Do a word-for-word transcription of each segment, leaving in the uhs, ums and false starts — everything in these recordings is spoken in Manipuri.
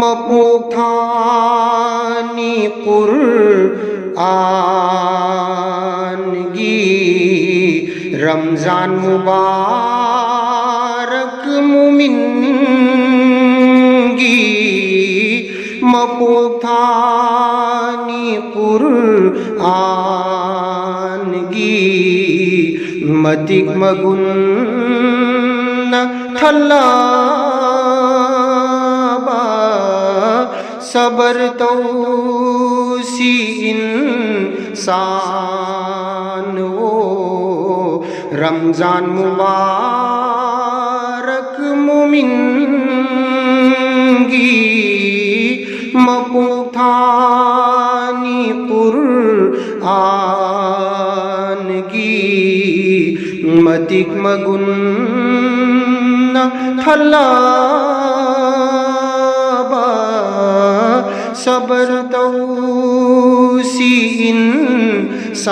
ꯃꯄꯣꯛ ꯊꯥꯅꯤ ꯀꯨꯔ ꯑꯥꯟꯒꯤ ꯔꯝꯖꯥꯟ ꯃꯨꯕꯥꯔꯛ ꯃꯨꯃꯤꯟꯒꯤ ꯃꯄꯣꯛ ꯊꯥꯅꯤ ꯀꯨꯔꯑꯥꯟꯒꯤ ꯃꯇꯤꯛ ꯃꯒꯨꯟꯅ ꯊꯜꯂꯕ ꯁꯕꯔ ꯇꯧꯁꯤ ꯏꯟꯁꯥꯟ ꯑꯣ ꯔꯝꯖꯥꯟ ꯃꯨꯕꯥꯔꯛ ꯃꯨꯃꯤꯟꯒꯤ ꯃꯄꯣꯛ ꯊꯥꯅꯤ ꯀꯨꯔꯑꯥꯟꯒꯤ ꯃꯇꯤꯛ ꯃꯒꯨꯟꯅ ꯊꯜꯂꯕ ꯁꯕꯔ ꯇꯧꯁꯤ ꯏꯟꯁꯥꯟ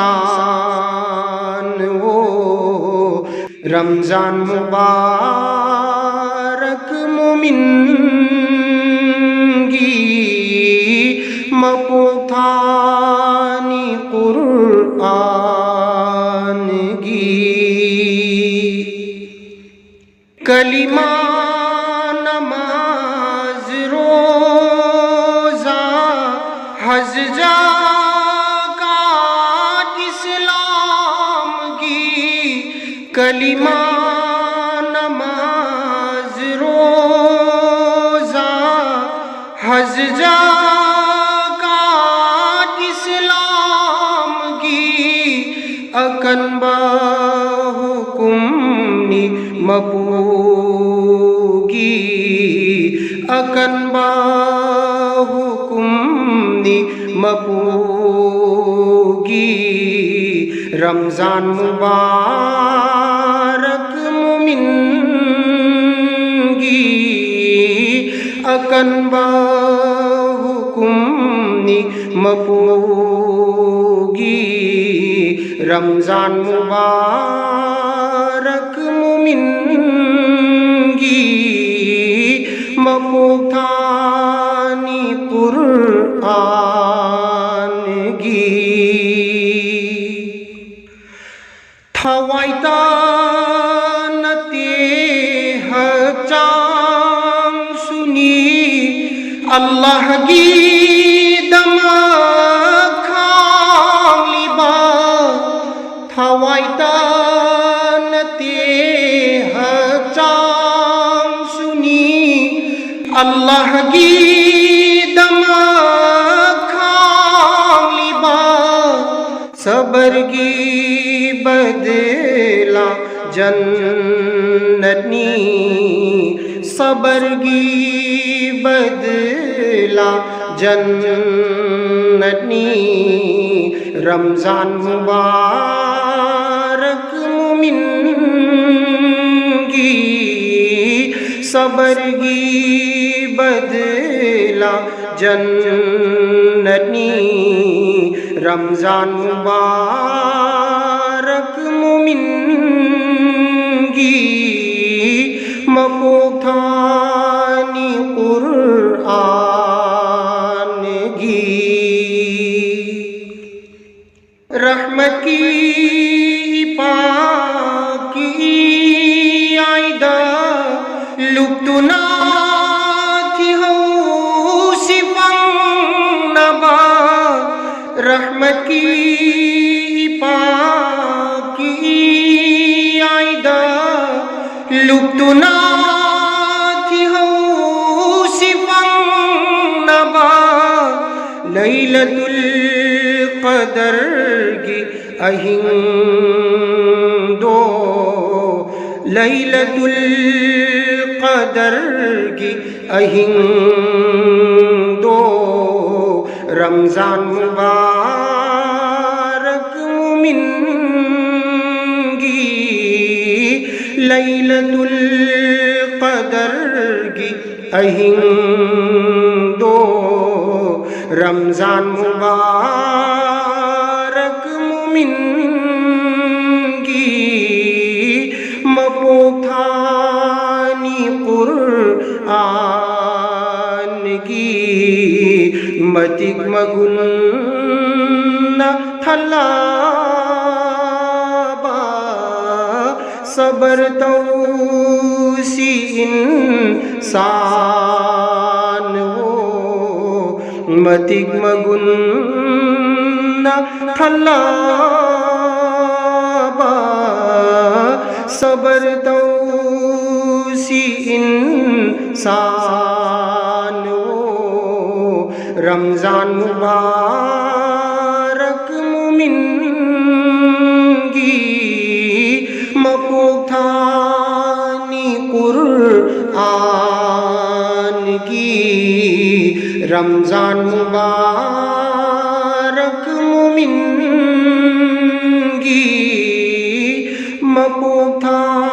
ꯑꯣ ꯔꯝꯖꯥꯟ ꯃꯨꯕꯥꯔꯛ ꯃꯨꯃꯤꯟꯒꯤ ꯃꯄꯣꯛ ꯊꯥꯅꯤ ꯀꯨꯔꯑꯥꯟꯒꯤ ꯀꯂꯤꯃꯥ ꯅꯃꯥꯖ ꯔꯣꯖꯥ ꯍꯖ ꯖꯀꯥꯠ ꯏꯁꯂꯥꯝꯒꯤ ꯀꯂꯤꯃꯥ ꯅꯃꯥꯖ ꯔꯣꯖꯥ ꯍꯖ ꯖꯀꯥꯠ ꯏꯁꯂꯥꯝꯒꯤ ꯑꯀꯟꯕ ꯍꯨꯀꯨꯝꯅꯤ ꯃꯄꯨꯒꯤ ꯑꯀꯟꯕ ꯍꯨꯀꯨꯝꯅꯤ ꯃꯄꯨꯒꯤ ꯔꯝꯖꯥꯟ ꯃꯨꯕꯥꯔꯛ ꯃꯨꯃꯤꯟꯒꯤ ꯑꯀꯟꯕ ꯍꯨꯀꯨꯝꯅꯤ ꯃꯄꯨꯒꯤ ꯔꯝꯖꯥꯟ ꯃꯨꯕꯥꯔꯛ ꯃꯨꯃꯤꯟꯒꯤ ꯃꯄꯣꯛ ꯊꯥ ꯑꯜꯂꯥꯍꯒꯤꯗꯃꯛ ꯈꯥꯡꯂꯤꯕ ꯊꯋꯥꯏ ꯇꯥꯅ ꯇꯦ ꯍꯛꯆꯥꯡꯁꯨꯅꯤ꯫ ꯑꯜꯂꯥꯍꯒꯤꯗꯃꯛ ꯈꯥꯡꯂꯤꯕ ꯁꯕꯔꯒꯤ ꯕꯗꯂꯥ ꯖꯟꯅꯠꯅꯤ, ꯁꯕꯔꯒꯤ ꯕꯗꯂꯥ ꯖꯟꯅꯠꯅꯤ꯫ ꯔꯝꯖꯥꯟ ꯃꯨꯕꯥꯔꯛ ꯃꯨꯃꯤꯟꯒꯤ, ꯁꯕꯔꯒꯤ ꯕꯗꯂꯥ ꯖꯟꯅꯠꯅꯤ꯫ ꯔꯝꯖꯥꯟ ꯃꯨꯕꯥꯔꯛ ꯃꯨꯃꯤꯟꯒꯤ, ꯃꯀꯣꯛ ꯊꯥꯅꯤ ꯀꯨꯔꯑꯥꯟꯒꯤ꯫ ꯔꯍꯃꯠꯀꯤ ꯏꯄꯥꯛꯀꯤ ꯏꯌꯥꯏꯗ ꯂꯨꯞꯇꯨꯅ ꯊꯤꯍꯧꯁꯤ ꯐꯪꯅꯕ꯫ ꯔꯍꯃꯠꯀꯤ ꯏꯄꯥꯛꯀꯤ ꯏꯌꯥꯏꯗ ꯂꯨꯞꯇꯨꯅ ꯊꯤꯍꯧꯁꯤ ꯐꯪꯅꯕ꯫ ꯂꯩꯂꯇꯨꯜ ꯀꯗꯔꯒꯤ ꯑꯍꯤꯡꯗꯣ, ꯂꯩꯂꯇꯨꯜ ꯀꯗꯔꯒꯤ ꯑꯍꯤꯡꯗꯣ, ꯔꯝꯖꯥꯟ ꯃꯨꯕꯥꯔꯛ ꯃꯨꯃꯤꯟꯒꯤ, ꯂꯩꯂꯇꯨꯜ ꯀꯗꯔꯒꯤ ꯑꯍꯤꯡꯗꯣ, ꯔꯝꯖꯥꯟ ꯃꯨꯕꯥꯔꯛ ꯃꯨꯃꯤꯟꯒꯤ, ꯃꯄꯣꯛ ꯊꯥꯅꯤ ꯀꯨꯔꯑꯥꯟꯒꯤ꯫ ꯃꯇꯤꯛ ꯃꯒꯨꯟꯅ ꯊꯜꯂꯕ ꯁꯕꯔ ꯇꯧꯁꯤ ꯏꯟꯁꯥꯟ ꯍꯣ꯫ ꯃꯇꯤꯛ ꯃꯒꯨꯟꯅ ꯊꯜꯂꯕ ꯁꯕꯔ ꯇꯧꯁꯤ ꯏꯟꯁꯥꯟ ꯑꯣ꯫ ꯔꯝꯖꯥꯟ ꯃꯨꯕꯥꯔꯛ ꯃꯨꯃꯤꯟꯒꯤ ꯃꯄꯣꯛ ꯊꯥꯅꯤ ꯀꯨꯔ ꯀꯨꯔꯥꯟꯒꯤ ꯔꯝꯖꯥꯟ ꯃꯨꯕꯥꯔꯛ ꯃꯨꯃꯤꯟꯒꯤ ꯃꯄꯣꯛ ꯊꯥ